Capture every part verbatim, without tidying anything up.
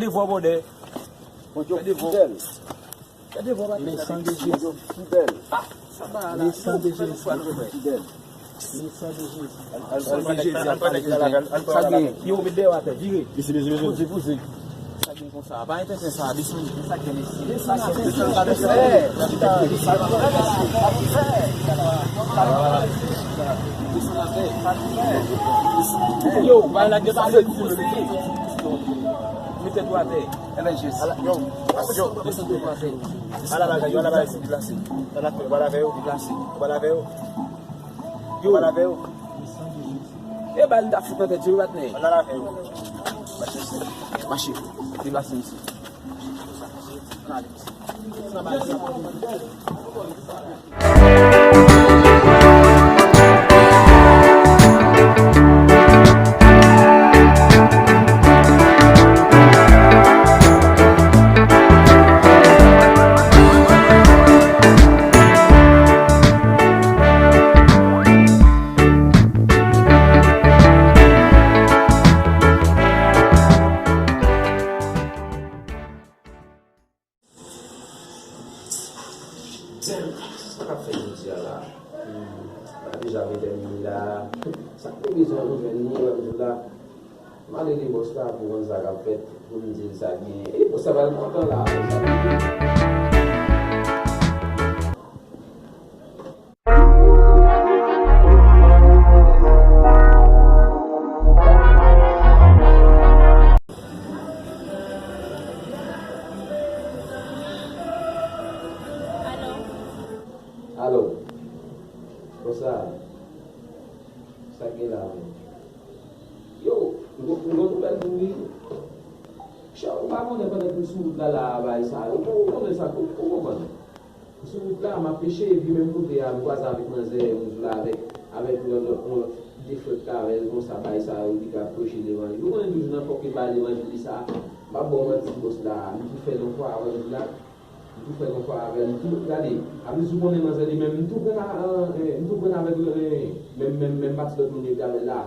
Devò bòdè. Gade vò. Gade vò. Le sang de Jésus. Le sang de Jésus. Le sang de Jésus. Al pale Jezi, al pale Jezi. Sa gen, yo met dèyè atè, vire. Poze, poze. Sa gen konsa, pa gen tenten sa, desann. Sa gen isi. Desann atè, desann atè. Desann atè. Yo, bay la gen sa. Mete dwa atè. Ala, yo, yo, desann dwa atè. Ala bagay yo, ala bagay, se deplase. Ala fè, yo pral avè yo. Deplase. Yo pral avè yo. Yo. Yo pral avè yo. E bal li ta fout nan tèt yo, yo pa t nèy. Ann al avè yo. Mache, deplase misye. Ann ale misye. Damn, sa k ap fèt jodi a la? Hmm, la deja ven tèmine la. Sa k te bezwen pou jwenn li, wè m di w la. M ale li bòs la pou konn sa k ap fèt, pou m di l sa k genyen. E bòs la pral kontan la. Alo. Alo. Konsa. Sa gen la menm? Yo, m gon, m gon nouvèl pou ou wi. Chè, ou pa konnen pandan ke m sou wout la la a bay sa yo. Ou konnen sa, ou, ou konprann. M sou wout la, m ap peche, epi menm kote a, m kwaze avèk manzè, yon jou la avèk, avèk yon lòt, yon lòt de frè k t avè l konsa, bay sa yo, li t ap preche levanjil. Ou konnen toujou nan fòk li bay levanjil li sa. M ap ba w manti bòs la, m tou fè l yon fwa, wè jou la. M tou fè l yon fwa avè l, m tou gade. Apre si w konnen manzè li menm, m tou pran, eh, m tou pran avèk, eh, menm, menm, menm pati lòt moun yo ki avè l la.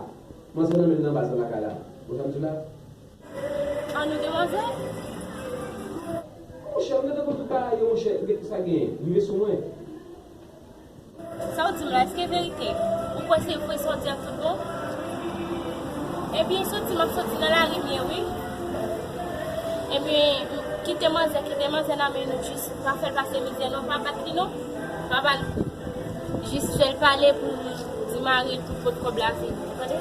Manzè nan menm nan baz nan lakay la. Bon, sa m di la? An nou gen manzè? Monchè, m gentan konn tout bagay yo, monchè, sa genyen, rive sou mwen. Sa w di m la, èske verite? Ou kwè se vre sa w di ak tout bon? Ebyen, soti, m ap soti nan lari m ye, wi. Ebyen, kite manzè, kite manzè nan men nou, jis pa fè l pase mizè non, pa bat li non, pa ba l kou. Jis fè l pale pou di mari l pou pot kòb la vini, ou tande?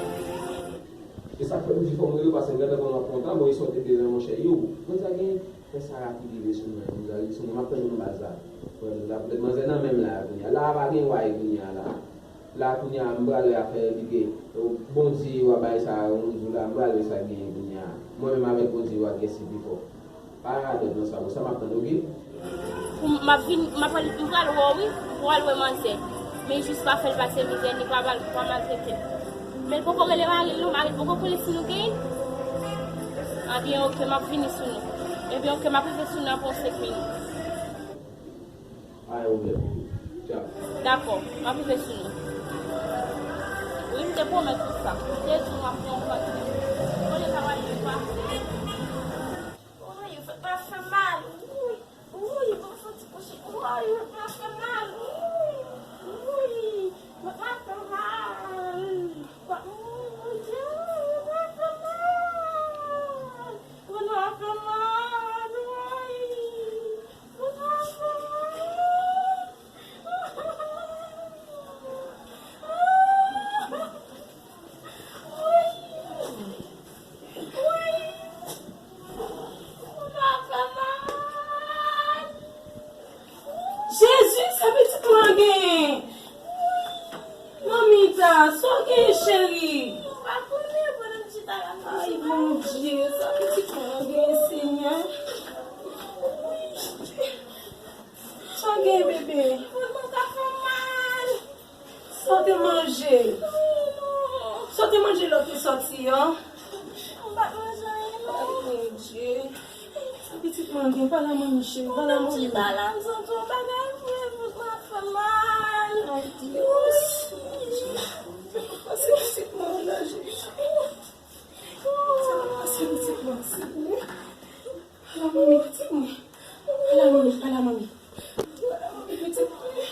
E sa k fè m di fò m rele w, paske m gentan konn w ap kontan, bon, e sa w te bezwen, monchè. Yo, manzè gen, fè sa rapid, rive sou mwen, manzè rive sou mwen, m ap tann ou nan baz la. Frè m la, poutèt manzè nan men m la, kounye a. La a pa gen way kounye a la. La a kounye a, m prale afè piske, o, Bondye yo a bay sa yon jou la, m prale wè sa k genyen kounye a. Mwen menm avèk Bondye yo a gen si pi fò. Pa radòt nan sa, bon, sa m ap tann, oke? Pou m ap vin, m ap al, m pral wè w wi, pou w al wè manzè. Men jis pa fè l pase mizè, ni pa mal, pa maltrete l. Men l poko rele mari l non, mari l poko konnen si nou gen. Anbyen, oke, m ap vini sou nou. Ebyen, oke, m ap rive sou nou apre yon senk minit. Ay, ou byen. Tchao. Dakò, m ap rive sou nou. Wi, m te pwomèt ou sa. M te di w m ap pran w kont. Konnen sa pral rive pase. Woy, vant mwen fè mal. Woy, woy, ban m fè ti kouche. Woy, vant mwen fè mal. Woy, woy, vant mwen fè mal. Woy, vant mwen fè mal. Vant mwen fè mal. Woy, vant mwen fè mal. Woy, woy. Vant mwen fè mal. Jezi, sa pitit mwen genyen? Manmi ta, sa w genyen, cheri? Ay, Bondye, sa pitit mwen genyen, Senyè? Sa w genyen, bebe? Sa w te manje? Sa w te manje lè w te soti an? M pa t manje anyen, non. Ay, Bondye. Sa pitit mwen gen, pa la manmi cheri, pa la manmi. Ti pa la, m santi yon bagay vre, vant mwen fè mal. Ay, Dios. Pase pitit mwen la, Jezi. Pase pitit mwen, Senyè. Ala manmi, pitit mwen. Ala manmi, ala manmi. Ala manmi, pitit mwen.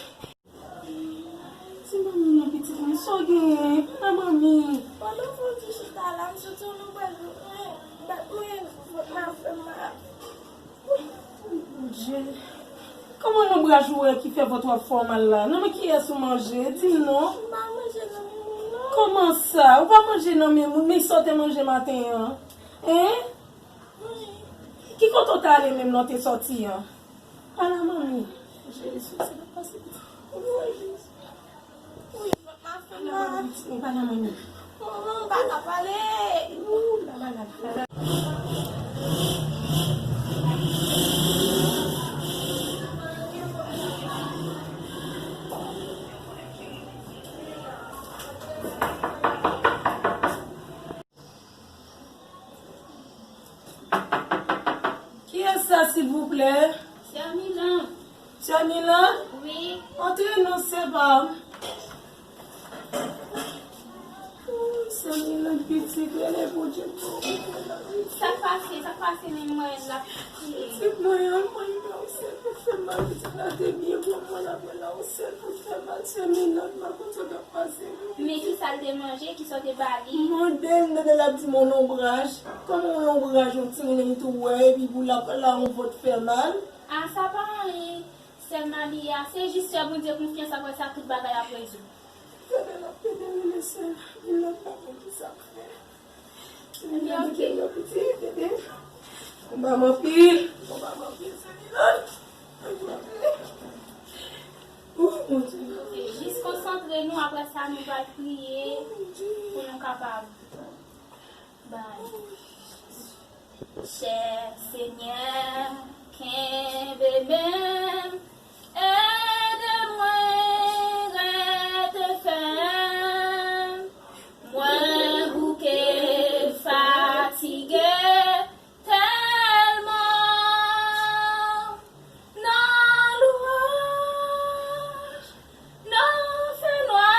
Ti manmi nan pitit mwen, sa w genyen? Ala manmi. Pandan Fondji chita la, m santi yon lonbraj mwen, bat mwen, vant mwen ap fè mal. Bondye. Kòman lonbraj ou wè ki fè vant w ap fè w mal la? Nan men kiyès ou manje? Di m non. M pa manje nan men moun non. Kòman sa? Ou pa manje nan men moun? Men sa w te manje maten an? Hein? Ki kote w t ale menm lè w te sòti an? Ala manmi. Jezi, sa k ap pase pitit mwen? Wi, vant mwen ap fè mal. Ala manmi, pitit mwen, ala manmi. Manman, m pa ka pale. Ooh, la, la, la, la. Kiyès sa, silvouplè? Sè Milan. Sè Milan? Wi. Antre non, sè pa m. Ooh, sè Milan pitit, rele Bondye pou ou. Sa k pase? Sa k pase menm mwen la? Pitit mwen an, mwen rive yon sèl pou fè mal, pitit la te byen bon, mwen la mwen la yon sèl pou fè mal, sè Milan, m pa konn sa k ap pase. Men kisa l te manje, kisa w te ba li? M mande l, m tande l ap di m yon lonbraj. Kòman yon lonbraj, yon timoun li tou wè, epi pou l ap la yon vant fè mal? A, sa pa anyen, sè Malia, se jis fè Bondye konfyans, apre sa tout bagay ap rezoud. Tande l ap pede rele sè Milan, m pa konn kisa m fè. Ebyen, ok. Konba m anpil. Konba m anpil, sè Milan. Oh, mon Dieu. Ok, jis konsantre nou, apre sa nou pral priye pou nou kapab bay. Chè Senyè, kenbe men m, ede mwen rete fèm. Mwen bouke, fatige tèlman. Nan lwanj, nan fènwa,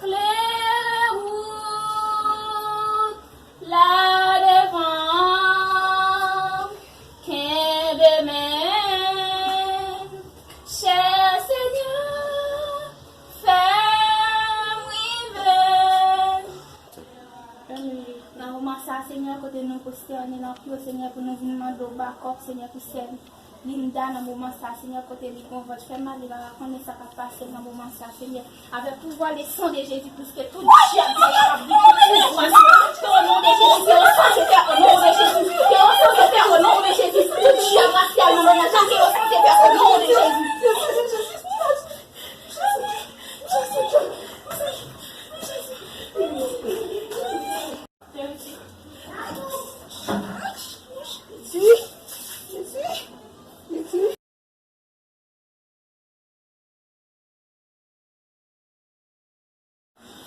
klere wout la devan m, kenbe men m, chè Senyè, fè m rive. Nan moman sa, Senyè, kote nou pwostène nan pye w, Senyè, pou nou vin mande w bakòp, Senyè, pou sè Linda, nan moman sa, Senyè, kote li gon vant fè mal, li pa ka konnen sa k ap pase l nan moman sa, Senyè. Avèk pouvwa le san de Jezi Kris, ke tout dyab ki te kapab vin pou pouvwa sou li, ke o non de Jezi, ke yo sanse tè, o non de Jezi, ke yo sanse tè, o non de Jezi, tout dyab rasyal nan mennaj la, ke yo sanse tè, o non de Jezi.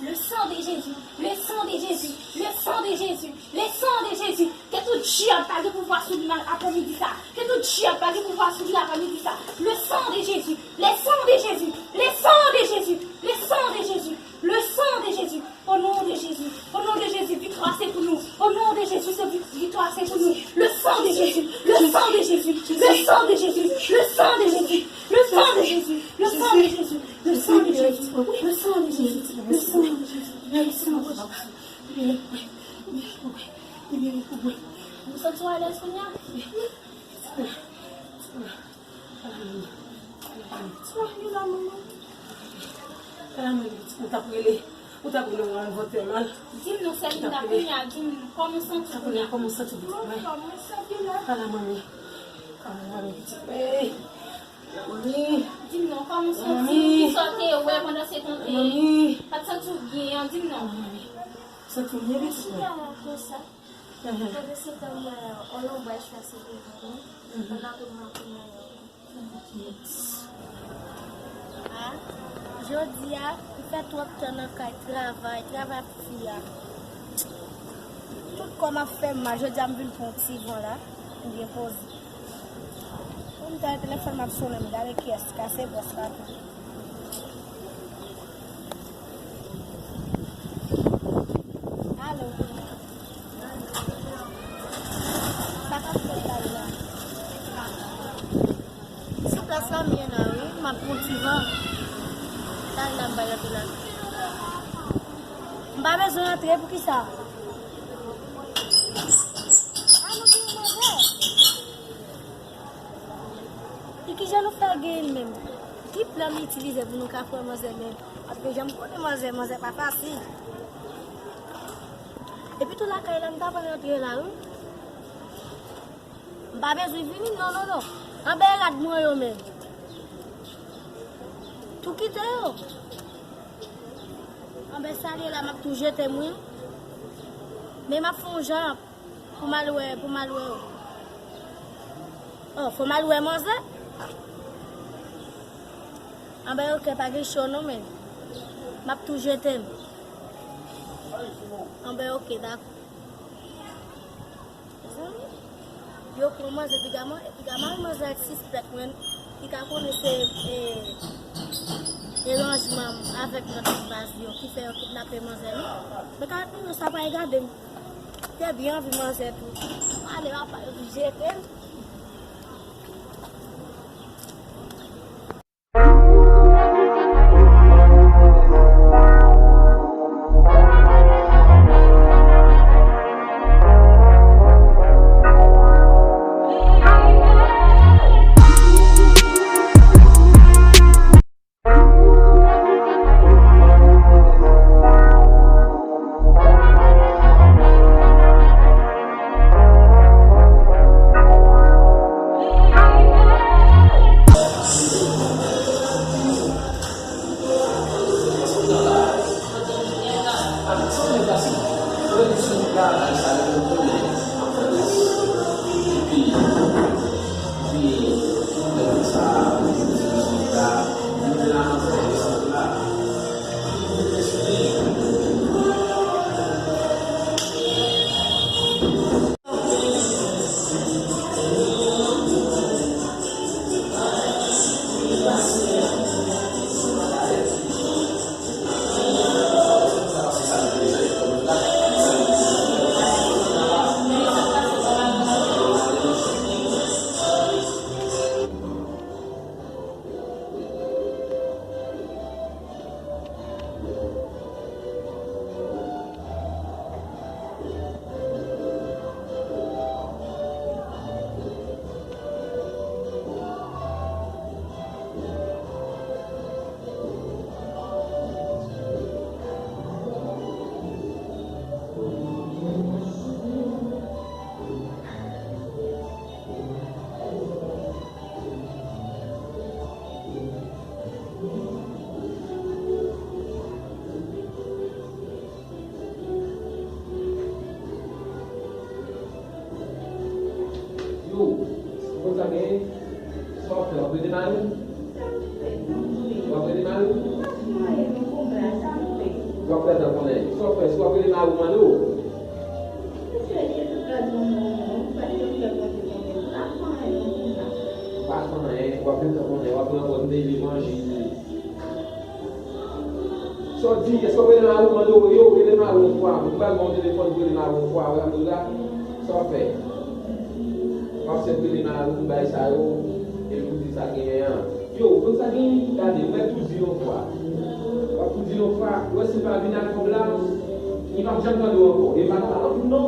Le sang de Jésus, le sang de Jésus, le sang de Jésus, le sang de Jésus. Ke tout dyab pa gen pouvwa sou li aprèmidi sa. Ke tout dyab pa gen pouvwa sou li aprèmidi sa. Le sang de Jésus, le sang de Jésus, le sang de Jésus, le sang de Jésus, le sang de Jésus. Au nom de Jésus, au nom de Jésus, victoire c'est pour nous. Au nom de Jésus, c'est vic- victoire c'est pour nous. Le sang de Jésus, le sang de Jésus, le sang de Jésus, le sang de Jésus, le sang de Jésus, le sang de Jésus, le sang de Jésus, le sang de Jésus, le sang de Jésus, le sang de Jésus. Ou santi w alèz kounye a? Ala mwen, pitit mwen, ou t ap rele, ou t ap rele mwen, mwen vòtè mal. Di m non, Sèlina, kounye a, di m kòman w santi w kounye a? Kòman w santi w, pitit mwen? Ala mwen, ala mwen, pitit mwen. Manmi. Di m non, kòman w santi w? Kisa w te wè pandan se tan w te pa t santi w byen an? Di m non. Manmi. Santi w byen, pitit mwen? Mwen te se tan mwen, yon lonbraj fè sou devan mwen. Pandan ke mwen ap priye. A, jodi a, m fè twòp tan nan kay travay, travay pou fi a. Tout kò m ap fè m mal, jodi a m vin pran yon ti van la, m byen poze. Kòm m ta telefòn m ap sonnen, m gade kiyès ki ka se bòs la tou. Alo. Tre poukisa? A nou gen manzè. E kijan nou fè genyen l menm? Ki plan nou itilize pou nou ka pran manzè menm? Paske jan m konnen manzè, manzè pa fasil. Epi tou lakay la, m ta pral rantre la, wi. M pa bezwen vini, non, non, non. Anben rad mwen yo menm. Tou kite yo. Anben sa l ye la, m ap tou jete m, wi. Men m ap fè yon jan pou m al wè, pou m al wè yo. Oh, fò m al wè manzè. Anben oke, pa gen cho non, men. M ap tou jete m. Anben oke, dakò. Mezanmi, yo pran manzè, piga man-, piga mari manzè ak sispèk mwen, ki ka konnen se, e, eranjman m avèk lòt baz yo ki fè yo kidnape manzè nou. Men ka yo sa pa gade m. Te byen anvi manzè tou. Ale papa, yo jete m. Yo, ou konn sa gen? Sa w ap fè, w ap rele mari w? W ap rele mari w? W ap fè tan konnen. Sa w ap fè? Si w ap rele mari w, mande w. Ou pa fè anyen, w ap fè tan konnen, w ap rele mari w, mande w. Sa w di, èske w rele mari w, mande w, yo, rele mari w yon fwa, m pral ba w telefòn pou rele mari w yon fwa, wè, m la, sa w ap fè? W ap sèt rele mari w pou bay sa yo, epi pou di sa genyen an. Yo, w konn sa genyen? Gade, mwen tou di l yon fwa. W ap tou di l yon fwa, ou wè si l pa vin ak kòb la, li p ap janm tande w ankò. E pa nan anpil non.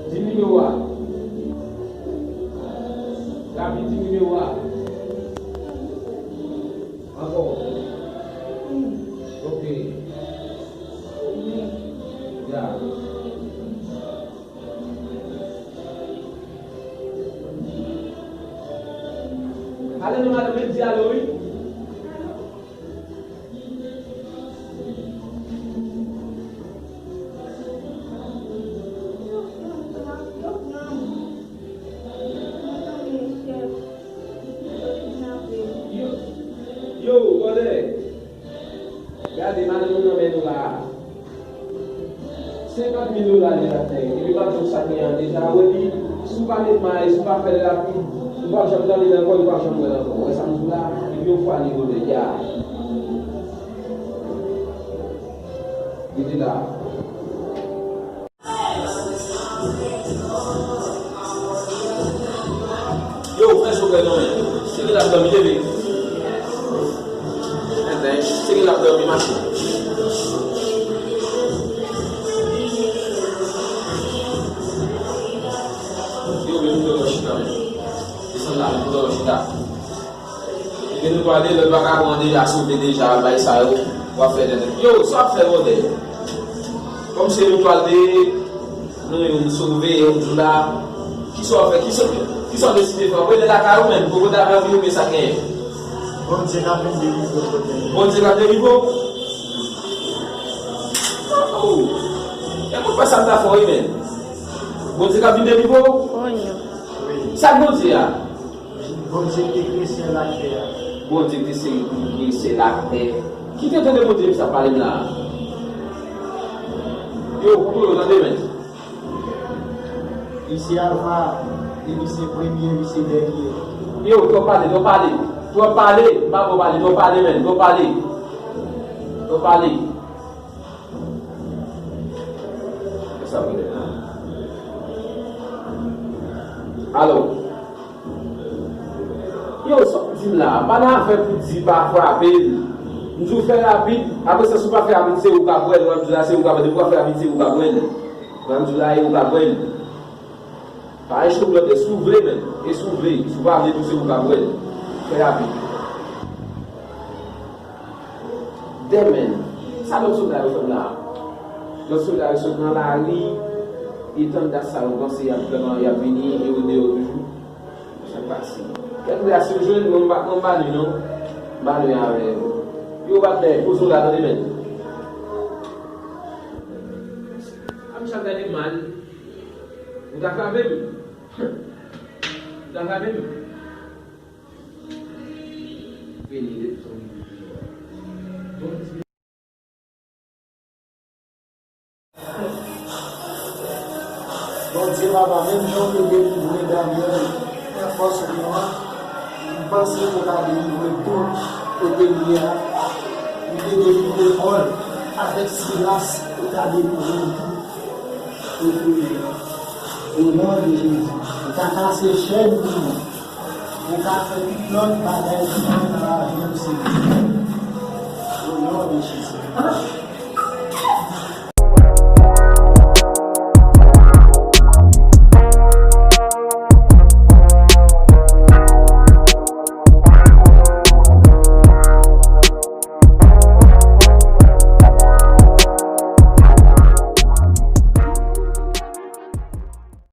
Di nimewo a. Gaby, di nimewo a. Ankò. Ok. Ya. Ale non, madanm, men di alo, wi. Yo, yo, brother. Gade, madanm nou nan men nou la a. Senkant mil dola deja fè, epi madanm sa gen an deja, wè li, si w pa met may, si w pa fè l rapid, ou p ap janm tande l ankò, ou p ap janm wè l ankò. Wè sa m di w la, epi yon fwa li vole, ya. Rete la. Yo, frè Jovèl, non, men. Se ki l ap dòmi, leve. Enben, se ki l ap dòmi, mache. Nou pale, lè bagay bon deja sove deja, bay sa yo, w ap fè tenten. Yo, sa w ap fè, bòdè? Kòm se nou pale, nou youn sove, youn di w la. Kisa w ap fè? Kisa, kisa w deside fè? Ou rete lakay ou menm, poko ta anvi oubyen sa k genyen? Bondye k ap vin delivre w, bòdè. Bondye k ap delivre w? Oh! E mwen pa sa m ta fè w, wi, men. Bondye k ap vin delivre w? Sa k Bondye a? Bondye ki te kreye syèl ak tè a. Bondye ki te se-, ki kreye syèl ak tè. Ki te tande Bondye sa pale m la a? Yo, pou yo tande, men. Li se Alfa, e li se premye, li se dènye. Yo, twòp pale, twòp pale. Twòp pale, m pa bon pale, twòp pale, men, twòp pale. Twòp pale. Alo. Yo, sa w di m la a? Pa nan afè pou di pa frape l. M di w fè rapid, apre sa, si w pa fè rapid, se ou k ap wè l. W ap di la, se ou k ap wè l. Depi w pa fè rapid, se ou k ap wè l. W ap di la, e ou k ap wè l. Pa rejte w blòdè, si w vle menm. E si w vle, si w pa vle tou, se ou k ap wè l. Fè rapid. Dèmen, sa lòt sòlda yo fè m la a? Lòt sòlda yo sot nan lari, e tandans sa yo panse y ap, y ap vini, e yo deyò toujou. Sa k pase? Kèk gras yo jwenn, mwen m pa, mwen m pa nou non. M pa nou avè yo. Yo bat dèyè, poze w la, tande menm. A, misye ap gade m mal. Ou ta frape m? Ou ta frape m? Vini, de tout. Bondye Papa, menm jan w te delivre Danyèl nan fòs lyon an, m panse w ka delivre Pòl kote l ye a. Ou te delivre Pòl avèk Silas, ou ka delivre m tou. Ou priye. O non de Jezi, ou ka kase chèn pou mwen. Ou ka fè tout lòt bagay ki bon nan lavi m, Senyè. O non de Jezi.